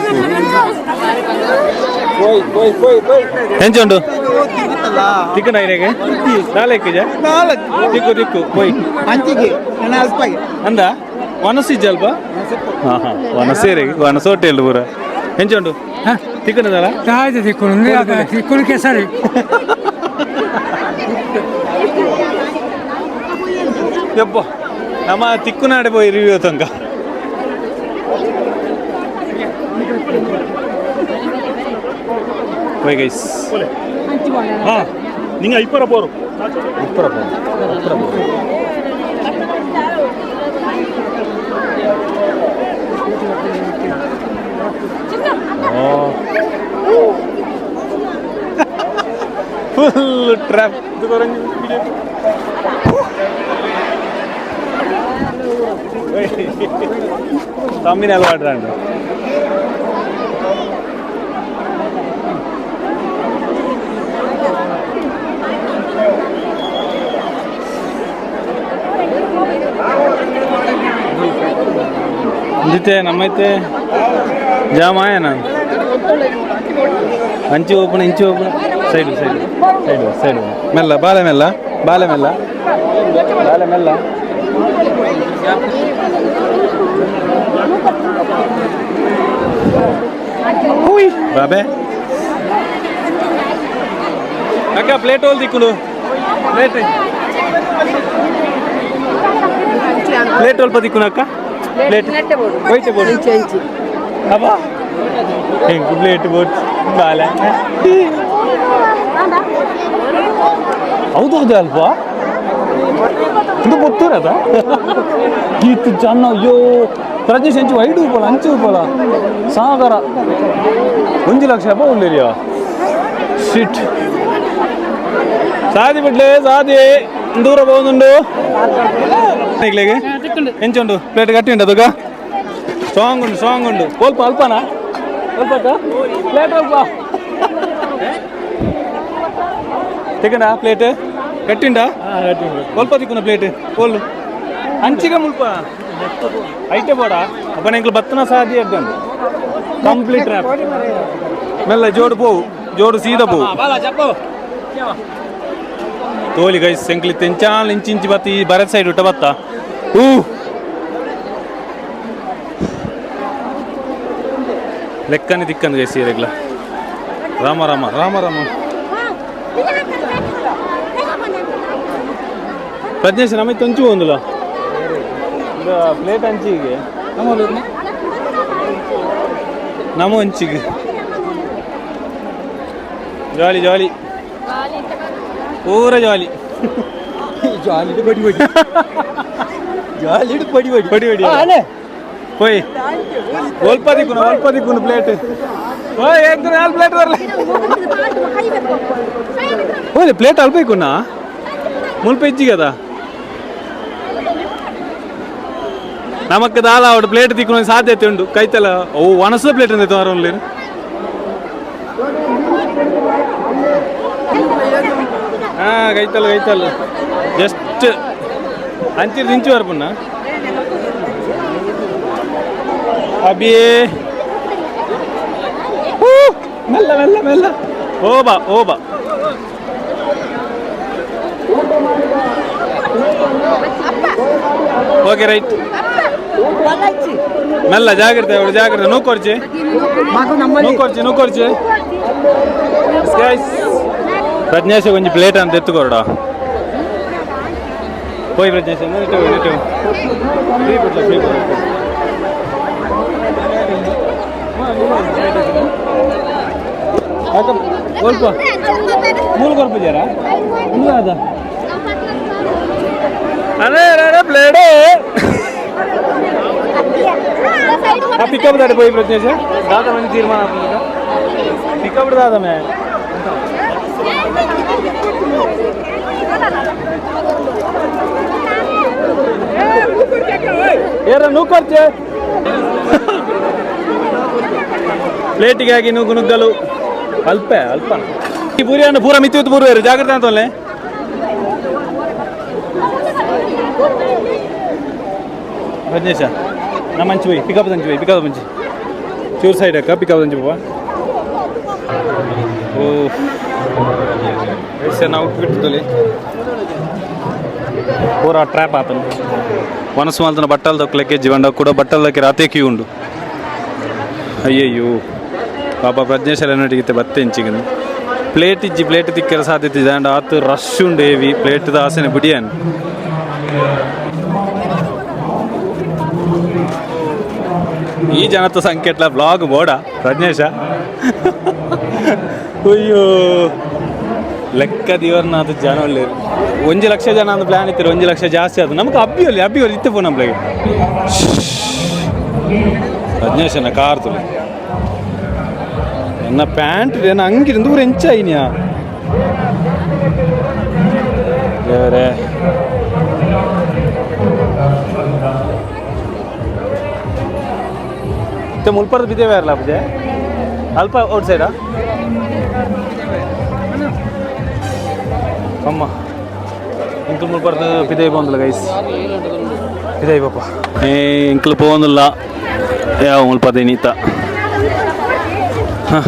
ಎಂಚ ಉಂಟು? ತಿಕ್ಕನ ಇರೆಗೆ ನಾಲ್ಕು ತಿಕ್ಕು ತಿಕ್ಕು ಪೋಯ್. ಅಂಚಿಗೆ ನನ್ನ ಅಲ್ಪಾಗಿ. ಅಂದ ವನಸು ಇಜ್ಜ ಅಲ್ಪ. ಹಾಂ ಹಾಂ, ವನಸೇರೆ ವನಸ ಹೋಟೆಲ್ ಪೂರ. ಎಂಚ ಉಂಟು? ತಿಕ್ಕನದಲ್ಲ. ಆಯ್ತು, ತಿಕ್ಕುನು ತಿಕ್ಕುನು ಕೆಸರಿ. ಯಪ್ಪ, ನಮ್ಮ ತಿಕ್ಕುನಾಡೆ ಪೋಯಿ ರಿವ್ಯೂ ತನಕ. ಪೋಯ್ ಗೈಸ್. ಹಾಂ, ನಿಂಗೆ ಐಪರ ಬೋರು. ಉಪ್ಪರ ಉಪ್ಪರ. Full trap. ತಮ್ಮಿನ ಅಲವಾಡ್ರಂಡು. ಇಂಜಿತೆ ನಮ್ಮೈತೆ ಜಾಮ್ ಆಯ ನಾನು. ಅಂಚಿ ಓಪನ್, ಇಂಚಿ open. Side side side side, ಮೆಲ್ಲ ಬಾಲೆ ಮೆಲ್ಲ ಬಾಲೆ ಮೆಲ್ಲ ಬಾಲೆ ಮೆಲ್ಲ. ಬಾಬೆ ಅಕ್ಕ, ಪ್ಲೇಟ್ ಹೋಲ್ ದಿಕ್ಕುನು ಪ್ಲೇಟ್. ಪ್ಲೇಟ್ ಅಲ್ಪ ದಿಕ್ಕುನಕ್ಕ ಪ್ಲೇಟ್ ವೈಟ್ ಬೋರ್ಡ್ ಅಬ್ಬಾ ಹೆಂಗ್ ಪ್ಲೇಟ್ ಬೋರ್ಡ್ ಬಾಲ. ಹೌದು ಹೌದು ಅಲ್ವಾ, ಇದು ಗೊತ್ತಿರದ ಗೀತು ಜನ. ಅಯ್ಯೋ ಪ್ರಜೇಶ್ ಅಂಚು ಐಡು ಉಪ್ಪಲ ಅಂಚು ಉಪ್ಪಲ ಸಾಗರ 1 ಲಕ್ಷ ಅಪ್ಪ ಉಳ್ಳೇರಿಯಾ ಶಿಟ್ ಸಾದಿ ಬಿಡ್ಲೆ ಸಾದಿ ದೂರ ಹೋಗುಂಡು ಎಂಚುಂಡು ಪ್ಲೇಟ್ ಗಟ್ಟಿ ಉಂಟು ಅದಕ್ಕ ಸ್ಟ್ರಾಂಗ್ ಉಂಡು ಸ್ಟ್ರಾಂಗ್ ಉಂಡು ಅಲ್ಪ ಅಲ್ಪನಾ ಅಲ್ಪ ಪ್ಲೇಟ್ ಅಲ್ಪ ತಿಕ್ಕಂಡ ಪ್ಲೇಟ್ ಗಟ್ಟಿಂಡ ಒಲ್ಪ ತಿಕ್ಕುನ ಪ್ಲೇಟ್ ಓಲ್ ಅಂಚಿಗೆ ಮುಲ್ಪ ಐಟೆ ಬೋಡ ಅಪ್ಪನ ಎಂಕ್ಲು ಬತ್ತನ ಸಾದಿ ಅಡ್ಡಂಡು ಕಂಪ್ಲೀಟ್ ರ್ಯಾಪ್ ಮೆಲ್ಲ ಜೋಡು ಪೋವು ಜೋಡು ಸೀದಾ ಪೋವು ತೋಲಿ ಗೈಸ್ ಎಂಕ್ಲಿ ತೆಂಚಾಲ್ ಇಂಚಿ ಇಂಚಿ ಬತ್ತಿ ಈ ಭರತ್ ಸೈಡ್ ಉಟ್ಟ ಬತ್ತ ಹೂ ಲೆಕ್ಕನೆ ತಿಕ್ಕಂದು ಗೈಸ್ ಈರೆಗ್ಲ. ರಾಮ ರಾಮ ರಾಮ ರಾಮ. ಪ್ರಜ್ಞೇಶ್ ನಮಗೆ ತೊಂಚು ಒಂದುಲ ಪ್ಲೇಟ್ ಅಂಚಿಗೆ ನಮ್ಮ ಅಂಚಿಗೆ ಜಾಲಿ ಜಾಲಿ ಪೂರ ಜಾಲಿ ಜಾಲಿ ಬಡಿ ಬಡಿ ಜಾಲಿ ಬಡಿ ಬಡಿ ಬಡಿ ಬಡಿ ಪೋಯ್ ಒಲ್ಪ ದಿಕ್ಕುನು ಒಲ್ಪ ದಿಕ್ಕುನು ಪ್ಲೇಟ್ ಓಯ್ ಎಂತ ನಾಲ್ ಪ್ಲೇಟ್ ಬರಲ್ಲ ಓಯ್ ಪ್ಲೇಟ್ ಅಲ್ಪ ಇಕ್ಕುನಾ ಮುಲ್ಪ ಇಜ್ಜಿ కదా ನಮಕ್ ದಾಲ ಅವಡು ಪ್ಲೇಟ್ ತಿಕ್ಕುನ ಸಾಧ್ಯತೆ ಉಂಡು ಕೈತಲ ಓ ಒಣಸ ಪ್ಲೇಟ್ ಅಂತ ವಾರ ಹಾ ಕೈತಲ್ಲ ಕೈತಲ್ಲ ಜಸ್ಟ್ ಅಂಚಿರ್ ಇಂಚು ಬರ್ಪುನ್ನ ಅಬಿಯೇ ಮೆಲ್ಲ ಮೆಲ್ಲ ಮೆಲ್ಲ ಓಬಾ ಓಬಾ ಓಕೆ ರೈಟ್ ಮೆಲ್ಲ ಜಾಗ್ರತೆ ಅವಳು ಜಾಗ್ರತೆ ನೂಕೊರ್ಚಿ ನೂಕೊರ್ಚಿ ನೂಕೊರ್ಚಿ ಪ್ರಜ್ಞೇಶ ಒಂಜಿ ಪ್ಲೇಟ್ ಅಂತ ಎತ್ತುಕೊರಡ ಪೋಯ್ ಪ್ರಜ್ಞೇಶ ನೆಟ್ಟು ನೆಟ್ಟು ಫ್ರೀ ಬಿಡ್ಲ ಫ್ರೀ ಒಲ್ಪ ಮೂಲು ಕೊರ್ಪು ಜರ ಅದ ಅರೆ ಅರೆ ಪ್ಲೇಟೇ ಆ ಪಿಕಪ್ ದಾಡೆ ಪೋಯಿ ಪ್ರಜ್ಞೇಶ ದಾದ ಮಂದಿ ತೀರ್ಮಾನ ಆಪುಂಡು ಪಿಕಪ್ ದಾದ ಮೇ ಏರ ನೂಕೊರ್ಚೆ ಪ್ಲೇಟಿಗಾಗಿ ನೂಗು ನುಗ್ಗಲು ಅಲ್ಪ ಅಲ್ಪ ಈ ಪೂರಿಯನ್ನು ಪೂರ ಮಿತ್ತಿತ್ತು ಪೂರ್ವೇರು ಜಾಗ್ರತೆ ಅಂತಲ್ಲೇ ಪ್ರಜ್ಞೇಶ ನಾ ಮಂಚಿ ಹೋಯ್ ಪಿಕಪ್ ದಂಚಿ ಹೋಯ್ ಪಿಕಪ್ ಮಂಚಿ ಚೂರು ಸೈಡ್ ಅಕ್ಕ ಪಿಕಪ್ ದಂಚಿ ಬಾಬಾ. ಓ ಸರ್ ಔಟ್ಫಿಟ್ ತೊಲಿ ಪೂರ ಟ್ರ್ಯಾಪ್ ಆತನು ಮನಸ್ಸು ಮಾಲ್ತನ ಬಟ್ಟಲ್ ದೊಕ್ಕಲೆಕ್ಕೆ ಜೀವನ ಕೂಡ ಬಟ್ಟಲ್ ದಕ್ಕೆ ರಾತೆ ಕ್ಯೂ ಉಂಡು. ಅಯ್ಯಯ್ಯೋ ಪಾಪ ಪ್ರಜ್ಞೇಶ ನಡಿಗಿತ್ತೆ ಬತ್ತೆ ಇಂಚಿಗೆ ಪ್ಲೇಟ್ ಇಜ್ಜಿ ಪ್ಲೇಟ್ ತಿಕ್ಕರ ಸಾಧ್ಯತೆ ಇದೆ ಅಂಡ್ ಆತು ರಶ್ ಉಂಡು ಏವಿ ಪ್ಲೇಟ್ದ ಆಸೆನೆ ಬಿಡಿಯಾನ್. ಈ ಜನತ ಸಂಕೇಟ್ಲ ಬ್ಲಾಗ್ ಬೋಡ ಪ್ರಜ್ಞೇಶ. ಅಯ್ಯೋ ಲೆಕ್ಕ ದಿವರ್ನಾಥ ಜನ ಒಳ್ಳೆಯರು 1 ಲಕ್ಷ ಜನ ಅಂತ ಪ್ಲಾನ್ ಇತ್ತು 1 ಲಕ್ಷ ಜಾಸ್ತಿ ಆಯ್ತು ನಮ್ಗೆ ಅಬ್ಬಿಯಲ್ಲಿ ಅಬ್ಬಿಯಲ್ಲಿ ಇತ್ತು ಫೋನ್ ನಮ್ಗೆ ಪ್ರಜ್ಞೇಶನ ಕಾರ್ ತುಲೆ ಎನ್ನ ಪ್ಯಾಂಟ್ ಎನ್ನ ಅಂಗಿ ದೂರ ಎಂಚಾಯಿನ್ಯಾ ದೇವರೇ. ಮತ್ತೆ ಮುಲ್ಪರ್ದು ಬಿದ್ದೇವೆ ಅಲ್ಲ ಪೂಜೆ ಅಲ್ಪ ಔಟ್ ಸೈಡಾ ಅಮ್ಮ ಇಂಕ್ಲು ಮುಲ್ಪರ್ದು ಪಿದೇ ಬಂದಿಲ್ಲ ಗೈಸ್ ಪಿದೇ ಪಾಪ ಏ ಇಂಕ್ಲು ಪೋಂದಿಲ್ಲ ಯಾವ ಮುಲ್ಪದ ನೀತ ಹಾಂ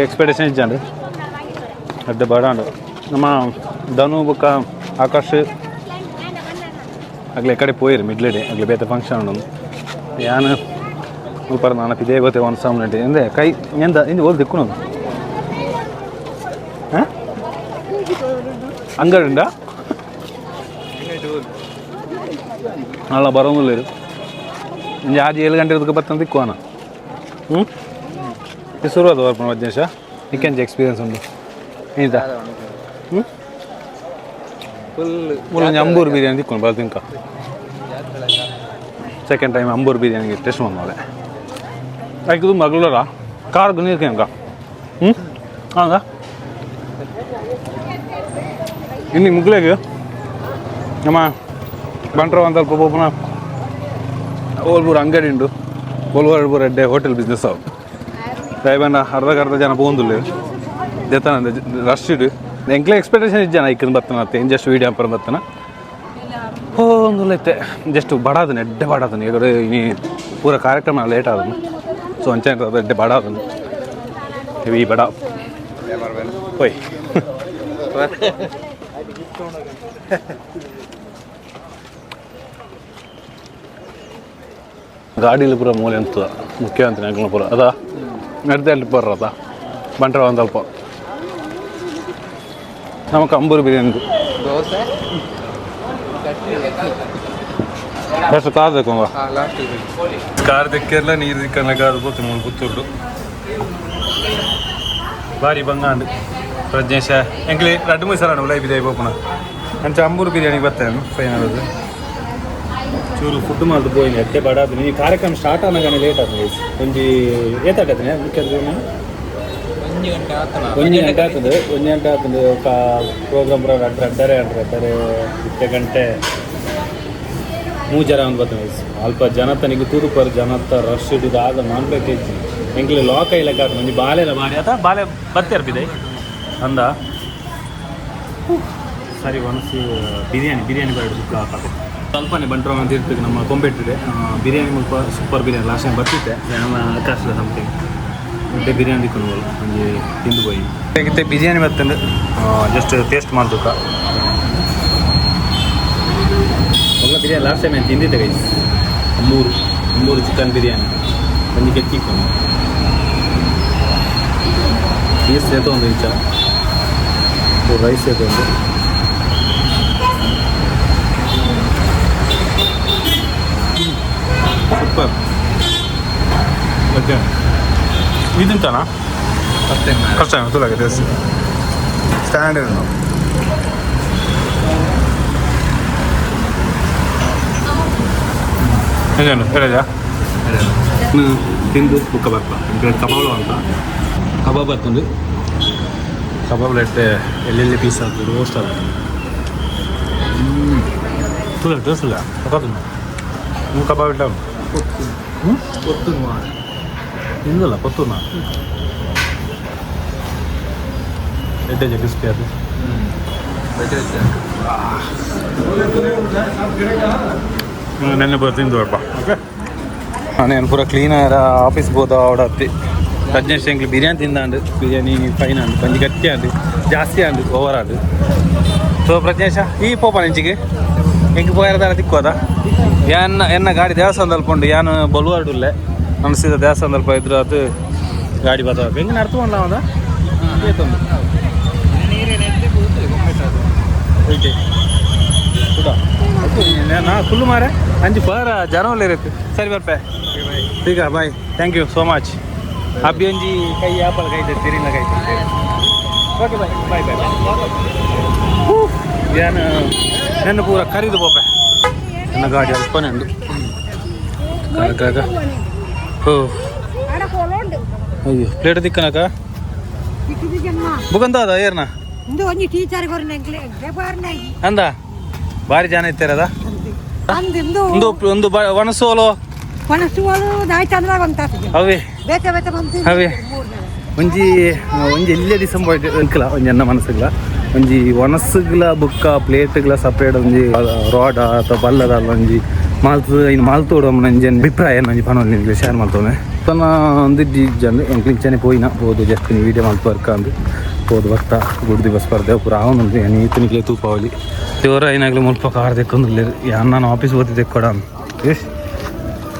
ಎಕ್ಸ್ಪೆಕ್ಟೇಷನ್ ಇಜ್ಜಾಂಡ್ ಅಡ್ಡ ಬಡಾಂಡು ನಮ್ಮ ಧನು ಬೊಕ್ಕ ಆಕಾಶ್ ಅಗ್ಲೆ ಕಡೆ ಪೋಯಿರು ಮಿಡ್ಲೆಡೆ ಅಗ್ಲೆ ಬೇತೆ ಫಂಕ್ಷನ್ ಉಂಡು ಯಾನ್ ಮುಲ್ಪ ನಾನ ಪಿದೇ ಗೊತ್ತೆ ಒಂದು ಸಾಮಾನು ಎಂದೆ ಕೈ ಎಂದ ಇಂದು ಓಲ್ ದಿಕ್ಕುನು ಹಾಂ ಅಂಗಡಿ ಉಂಡಾ ಅಲ್ಲ ಬರೋಂಗಿಲ್ಲ ಒಂಜಿ ಆಜಿ 7 ಗಂಟೆ ಬತ್ತಂತ ತಿಕ್ಕುವನ ಹ್ಞೂ ಶುರು ಅದು ಬರ್ಪಣ ವಜ್ಜೇಶ ನಿಕ್ಕೆಂಚ ಎಕ್ಸ್ಪೀರಿಯನ್ಸ್ ಉಂಟು ಈತ ಹ್ಞೂ ಮುಲ್ಲೊಂಜಿ ಅಂಬೂರು ಬಿರಿಯಾನಿ ತಿಕ್ಕೊಂಡು ಬರ್ತಿಂಕ ಸೆಕೆಂಡ್ ಟೈಮ್ ಅಂಬೂರು ಬಿರಿಯಾನಿಗೆ ಟೇಸ್ಟ್ ಬಂದವಳೆ ಐದು ಮಗಳೂರ ಕಾರ್ಗೆ ನೀರು ಕೇಂಕ ಹ್ಞೂ ಹೌದಾ ಇನ್ನು ಮುಗ್ಲೇಗೆ ನಮ್ಮ ಬಂಟ್ರ ಒಂದು ಸ್ವಲ್ಪ ಪೋಪುನ ಓಲ್ಪೂರ ಅಂಗಡಿ ಉಂಡು ಬೋಲ್ವಾರ್ ಪೂರ ಎಡ್ಡೆ ಹೋಟೆಲ್ ಬಿಸ್ನೆಸ್ ಅವು ದಯಬಂಡ ಅರ್ಧಕ್ಕೆ ಅರ್ಧ ಜನ ಪೋಂದುಲ್ಲೆ ದೇತನ ರಶ್ ಇಡು ಎಂಕ್ಲೆ ಎಕ್ಸ್ಪೆಕ್ಟೇಷನ್ ಇಜ್ಜನ ಇಕ್ಕನ್ ಬತ್ತನ ಅತ್ತೆ ಜಸ್ಟ್ ವೀಡಿಯೋ ಅಂಪರ ಬತ್ತನ ಒಂದು ಇತ್ತೆ ಜಸ್ಟ್ ಬಡಾದನೆ ಎಡ್ಡೆ ಬಡಾದನೆ ಈಗ ಇನಿ ಪೂರ ಕಾರ್ಯಕ್ರಮ ಲೇಟ್ ಆದನು ಸೊ ಅಂಚೆ ಎಡ್ಡೆ ಬಡಾದನು ಹೆವಿ ಬಡ ಹೋಯ್ ಗಾಡಿಲಿ ಪೂರ ಮೂಲೆ ಅಂತ ಮುಖ್ಯಮಂತ್ರಿ ಅಂಕಲ್ನ ಪೂರ ಅದಾ ನಡ್ದೆ ಅಲ್ಲಿ ಬರ್ರದ ಬಂಟ್ರ ಒಂದು ಅಲ್ಪ ನಮಕ್ ಅಂಬೂರು ಬಿರಿಯಾನಿ ದೋಸೆ ಫಸ್ಟ್ ಕಾರ್ ತೆಕೊಂಬ ಕಾರ್ ತೆಕ್ಕೆಲ್ಲ ನೀರು ದಿಕ್ಕಲ್ಲ ಕಾರ್ ಪೋತು ಮೂಲು ಪುತ್ತೂರು ಬಾರಿ ಬಂಗಾಂಡು ಪ್ರಜ್ಞೇಶ ಎಂಕ್ಲಿ ರಡ್ಡು ಮೂರು ಉಲೈ ಬಿರಿಯಾನಿ ಪೋಪುನ ಅಂಚ ಅಂಬೂರು ಬಿರಿಯಾನಿ ಬರ್ತೇನೆ ಫೈನಲ್ ಅದು ಚೂರು ಫುಡ್ ಮಾಲ್ದು ಪೋಯಿನಿ ಎಡ್ಡೆ ಬಡ ಈ ಕಾರ್ಯಕ್ರಮ ಸ್ಟಾರ್ಟ್ ಆನಾಗನೆ ಲೇಟ್ ಆತದೆ ಒಂಜಿ ಏತಾಟತ್ನೆ ಮುಖ್ಯ ಒಂಜಿ ಗಂಟೆ ಆತನ ಒಂಜಿ ಗಂಟೆ ಆಗ್ತದೆ ಒಂಜಿ ಗಂಟೆ ಆಗ್ತದೆ ಪ್ರೋಗ್ರಾಮ್ ಪೂರ ರಡ್ಡು ರಡ್ಡರೆ ಅಂಡ್ರೆ ರಡ್ಡರೆ ಇತ್ತೆ ಗಂಟೆ ಮೂಜರ ಒಂದು ಬರ್ತದೆ ಅಲ್ಪ ಜನತನಿಗೆ ತೂರುಪರ್ ಜನತ ರಶ್ ಇದ್ದು ಆದ ಮಾನ್ಬೇಕು ಹೆಚ್ಚು ಎಂಕ್ಲೆ ಲಾಕ್ ಐಲಕ್ಕ ಆತ ಒಂಜಿ ಬಾಲೆಲ ಬಾರಿ ಆತ ಬಾಲೆ ಬತ್ತೆ ಅಂದ ಸರಿ ಒಣಸಿ ಬಿರಿಯಾನಿ ಬಿರಿಯಾನಿ ಬರಡು ಬುಕ್ ಹಾಕತ್ತೆ ಸ್ವಲ್ಪನೇ ಬಂಟ್ರ ಅಂತ ಇರ್ತೀವಿ ನಮ್ಮ ಕೊಂಬೆಟ್ಟಿದೆ ಬಿರಿಯಾನಿ ಮುಲ್ಪ ಸೂಪರ್ ಬಿರಿಯಾನಿ ಲಾಸ್ಟ್ ಟೈಮ್ ಬರ್ತಿದ್ದೆ ನಮ್ಮ ಆಕಾಶ ಸಮಥಿಂಗ್ ಮತ್ತೆ ಬಿರಿಯಾನಿ ತಿಕ್ಕೊಂಡು ಹೋಗಲ್ಲ ಒಂಜಿ ತಿಂದು ಪೋಯಿ ಇತ್ತೆ ಬಿರಿಯಾನಿ ಬರ್ತಂಡು ಜಸ್ಟ್ ಟೇಸ್ಟ್ ಮಾಡ್ದುಕ ಮೊದಲ ಬಿರಿಯಾನಿ ಲಾಸ್ಟ್ ಟೈಮ್ ನಾನು ತಿಂದಿದ್ದೆ ಗೈಸ್ ಅಂಬೂರು ಅಂಬೂರು ಚಿಕನ್ ಬಿರಿಯಾನಿ ಒಂಜಿ ಕೆತ್ತಿಕ್ಕೊಂಡು ಪೀಸ್ ಏತೋ ಒಂದು ಇಂಚ ರೈಸ್ ಏತೋ ಒಂದು ಸೂಪರ್ ಓಕೆ ಇದಿಂತಾನಾ ಫಸ್ಟ್ ಟೈಮ್ ಫಸ್ಟ್ ಟೈಮ್ ತುಲಾಗಿದೆ ಸ್ಟ್ಯಾಂಡರ್ಡ್ ನಿಜ ಹೇಳಿದ ತಿಂದು ಬುಕ್ಕ ಬರ್ಪ ಕಬಾಬ್ ಅಂತ ಕಬಾಬ್ ಬರ್ತಂದು ಕಬಾಬ್ ಎಟ್ಟೆ ಎಲ್ಲೆಲ್ಲಿ ಪೀಸ್ ಆಗ್ತದೆ ರೋಸ್ಟ್ ಆಗ್ತದೆ ತುಲ ಟೇಸ್ಟ್ ಇಲ್ಲ ನೀವು ಕಬಾಬ್ ಇಟ್ಟ ತಿಂದಲ್ಲ ಪತ್ತುನ ಎಡ್ಡೆ ಕ್ರಿಸ್ಪಿ ಅದು ನೆನ್ನೆ ಬರ್ತೀನಿ ದೊಡ್ಡಪ್ಪ ಓಕೆ ನಾನು ಪೂರ ಕ್ಲೀನ್ ಆರ ಆಫೀಸ್ ಬೋದ ಅವಡತ್ತಿ ರಜ್ನೇಶ್ ಎಂಕ್ಲು ಬಿರಿಯಾನಿ ತಿಂದಾಂಡು ಬಿರಿಯಾನಿ ಫೈನ್ ಅಂಡು ಒಂಜಿ ಗಟ್ಟಿ ಅಂಡು ಜಾಸ್ತಿ ಅಂಡು ಓವರ್ ಆಂಡು ಸೊ ಪ್ರಜ್ಞೇಶ ಈ ಪೋಪ ನೆಂಚಿಗೆ ಎಂಕ್ ಪೋಯರ ತಿಕ್ಕೋದ ಯಾನ್ ಎನ್ನ ಗಾಡಿ ದೇವಸ್ಥಾನದಲ್ಲಿ ಪೋಂಡು ಯಾನ್ ಬೊಲ್ವಾರ್ಡ್ ಉಲ್ಲೆ ನನ್ನ ಸೀದಾ ದೇವಸ್ಥಾನದಲ್ಲಿ ಇದ್ರು ಅದು ಗಾಡಿ ಬತ್ತ ಹೆಂಗೆ ನಡ್ತುಕೊಂಡ ಅದ ಏತೊಂದು ನಾ ಫುಲ್ ಮಾರೆ ಅಂಜಿ ಬಾರ ಜನ ಇರುತ್ತೆ ಸರಿ ಬರ್ಪೆ ಈಗ bye thank you so much ಅಭ್ಯಂಜಿ ಕೈ ಆಪಲ್ ಕೈ ತಿರಿನ ಕೈ ಓಕೆ ಬಾಯ್ ಬಾಯ್ ಬಾಯ್ ಏನು ನನ್ನ ಪೂರ ಕರಿದು ಪೋಪೆ ನನ್ನ ಗಾಡಿ ಅಲ್ಪನೆ ಉಂಡು ಕಾಕ ಓ ಅಯ್ಯೋ ಪ್ಲೇಟ್ ತಿಕ್ಕನಕ ಬುಕಂತ ಅದ ಏರ್ನ ಅಂದ ಭಾರಿ ಜನ ಇತ್ತಾರದ ಒಂದು ಒಂದು ಒಣಸೋಲು ಅವೇ ಅವೇ ಒಂಜಿ ಒಂಜಿ ಎಲ್ಲೇ ಡಿಸಂಬ ಇಂಕ್ಲ ಒಂಜಿ ಅನ್ನ ಮನಸ್ಸುಗ್ಲ ಒಂಜಿ ಒಣಸುಗ್ಲ ಬುಕ್ಕ ಪ್ಲೇಟ್ಗ್ಲ ಸಪ್ರೇಟ್ ಒಂಜಿ ರಾಡ್ ಅಥವಾ ಬಲ್ಲದ ಒಂಜಿ ಮಾಲ್ತು ಇನ್ನು ಮಾಲ್ತೋಡು ಒಂಜಿ ಅಭಿಪ್ರಾಯ ಒಂಜಿ ಪನೊಂದು ನಿಂಗೆ ಶೇರ್ ಮಲ್ತೋನೆ ತನ್ನ ಒಂದು ಜನ ಎಂಕ್ಲಿಂಚನೆ ಪೋಯಿನ ಪೋದು ಜಸ್ಟ್ ವೀಡಿಯೋ ಮಲ್ತು ವರ್ಕ ಅಂದು ಪೋದು ಬರ್ತಾ ಗುಡ್ ದಿವಸ ಬರ್ದೇವು ಪೂರ ಅವನು ಈತನಿಗೆ ತೂಪಾವಲಿ ದೇವರ ಏನಾಗಲಿ ಮುಲ್ಪ ಕಾರ್ ದೆಕ್ಕೊಂದು ಯಾನ್ ನಾನು ಆಫೀಸ್ ಓದಿದ್ದೆ ಕೊಡ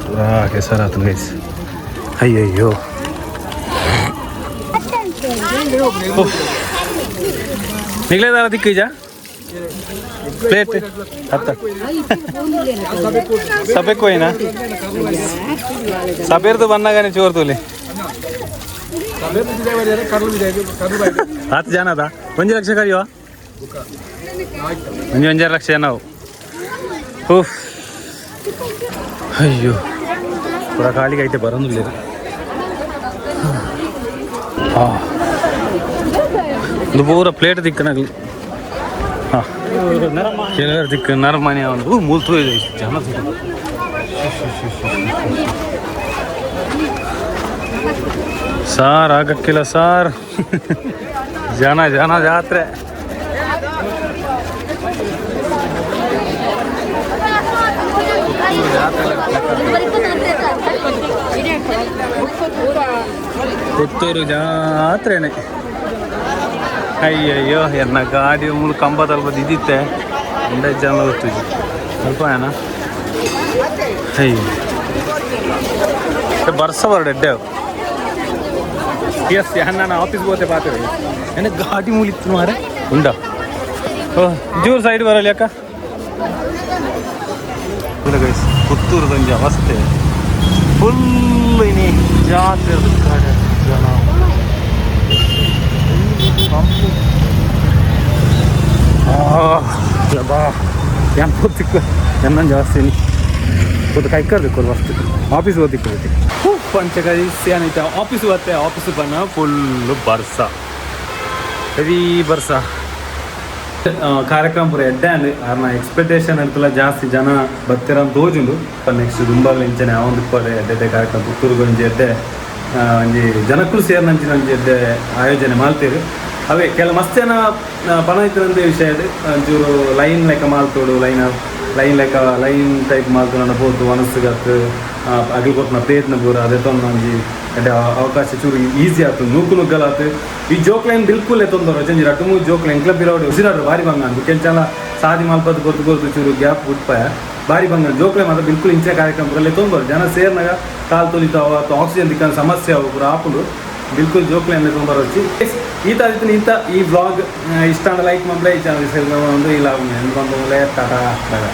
ಪೂರಾ ಕೆಸರಾತನ ಗೈಸ್. ಅಯ್ಯಯ್ಯೋ ನಿಗ್ಲೇದಾರ ದಿಕ್ಕೀಜ ಪ್ಲೇಟ್ ಹತ್ತ ಸಭೆ ಕೋಯಿನಾ ಸಬೇರ್ದು ಬನ್ನಾಗನೆ ಚೋರ್ತುಲಿ ಹತ್ತು ಜನ ಅದ 1 ಲಕ್ಷ ಕರಿಯುವ 1.5 ಲಕ್ಷ ನಾವು. ಉಫ್ ಅಯ್ಯೋ ಪೂರ ಖಾಲಿಗೆ ಐತೆ ಬರೋದಿಲ್ಲ. ಹಾಂ ಇದು ಪೂರ ಪ್ಲೇಟ್ ದಿಕ್ಕನಾಗಲಿ. ಹಾಂ ಕೆಲವರು ದಿಕ್ಕ ನರಮನೆ ಅವನು ಮೂಲ್ತು ಇದೆ ಜನ. ಸಾರ್ ಆಗಕ್ಕಿಲ್ಲ ಸಾರ್, ಜನ ಜನ ಜಾತ್ರೆ. ಪುತ್ತೂರು ಜಾತ್ರೆನೆ. ಅಯ್ಯಯ್ಯೋ ಎನ್ನ ಗಾಡಿ ಮೂಲ ಕಂಬ ತಲುಪದು ಇದ್ದಿತ್ತೆ ಒಂದೈದು ಜನ ಗೊತ್ತಿದ್ದು ಸ್ವಲ್ಪ ಏನ. ಅಯ್ಯೋ ಬರ್ಸ ಬರಡು ಎಡ್ಡೆ. ಎಸ್ ನಾನು ಆಫೀಸ್ ಹೋತೆ ಪಾತ್ರೆ ಎನ್ನ ಗಾಡಿ ಮೂಲಿತ್ತು ಮಾರೆ ಉಂಡ. ಓ ಜೂರ್ ಸೈಡ್ ಬರಲ್ಲ ಯಾಕ ಗೈಸ್. ಪುತ್ತೂರುದೊಂಜಿ ಅವಸ್ಥೆ ಫುಲ್ ಇನಿ ಜಾತ್ರೆ ಕಡೆ ಜನ. ಏನು ತಿಕ್ಕು ಎನ್ನ ಜಾಸ್ತಿ ಗೊತ್ತು ಕೈಕರ್ಬೇಕು ಫಸ್ಟ್ ಆಫೀಸ್ ಓದಿಕ್ಕೋಬೇಕು. ಪಂಚಗೈಸ್ ಏನೈತೆ ಆಫೀಸ್ ಹೋಗುತ್ತೆ. ಆಫೀಸ್ ಬನ್ನ ಫುಲ್ಲು ಬರ್ಸ, ಹೆವಿ ಬರ್ಸ. ಕಾರ್ಯಕ್ರಮ ಪೂರ ಎಡ್ಡೆ ಅಂಡ್ ಆರ್ನ ಎಕ್ಸ್ಪೆಕ್ಟೇಷನ್ ಅಂತಲ್ಲ ಜಾಸ್ತಿ ಜನ ಬರ್ತೀರ ಅಂತ ತೋಜುಂಡು. ನೆಕ್ಸ್ಟ್ ದುಂಬಾಗ್ಲ ಇಂಚನೆ ಆ ಒಂದು ಇಪ್ಪಡೆ ಎಡ್ಡೆ ಕಾರ್ಯಕ್ರಮ ಪುತ್ತೂರುಗೆ ಒಂಜಿ ಎಡ್ಡೆ ಒಂಜಿ ಜನಕ್ಕೂ ಸೇರಿನಂಚಿನ ಒಂಜಿ ಎಡ್ಡೆ ಆಯೋಜನೆ ಮಾಡ್ತೀರಿ. ಅವೇ ಕೆಲ ಮಸ್ತ್ ಜನ ಪಣ ಇತ್ತಿರಂತ ವಿಷಯ ಒಂಚೂರು ಲೈನ್ ಲೆಕ್ಕ ಮಾಲ್ತೋಡು, ಲೈನ್ ಲೈನ್ ಲೆಕ್ಕ ಲೈನ್ ಟೈಪ್ ಮಾಲ್ತು ಪೋತು ಮನಸ್ಸುಗತ್ತು ಅಗಲ್ ಕೊಟ್ಟನ ಪ್ರಯತ್ನ ಪೂರ ಅದೇ ತೊಂದು ಒಂಜಿ ಎಡ್ಡೆ ಅವಕಾಶ ಚೂರು ಈಸಿ ಆತು ನೂಕು ನುಗ್ಗಲಾತು. ಈ ಜೋಕ್ ಲೈನ್ ಬಿಲ್ಕುಲ್ ಎತ್ತೊಂದವರು ಚಂಜಿ ರಟ್ಟು ಮೂರು ಜೋಕ್ ಲೈನ್ ಕ್ಲಬ್ ಇರೋಡು ಉಸಿರಾಡ್ರು ಭಾರಿ ಬಂಗ ಅಂದು ಕೆಂಚಲ ಸಾದಿ ಮಲ್ಪದ್ದು ಗೊತ್ತು ಗೊತ್ತು ಚೂರು ಗ್ಯಾಪ್ ಬಿಟ್ಪಾಯ ಭಾರಿ ಬಂಗ ಜೋಕ್ ಲೈನ್ ಮಾತ್ರ ಬಿಲ್ಕುಲ್ ಇಂಚಿನ ಕಾರ್ಯಕ್ರಮ ತೊಂಬರು ಜನ ಸೇರ್ನಾಗ ಕಾಲು ತೊಲಿತಾವ ಅಥವಾ ಆಕ್ಸಿಜನ್ ದಿಕ್ಕ ಸಮಸ್ಯೆ ಅವು ಪೂರ ಆಪುಂಡು. ಬಿಲ್ಕುಲ್ ಜೋಕ್ ಲೈನ್ ತೊಂಬರು వచ్చి ಈ ತಾರೀತು ಇಂಥ ಈ ವ್ಲಾಗ್ ಇಷ್ಟ ಲೈಕ್ ಮಾಡಲೇ ಈ ಚಾನಲ್ ಒಂದು ಇಲ್ಲ ಟಾಟಾ ಬಾಯ್.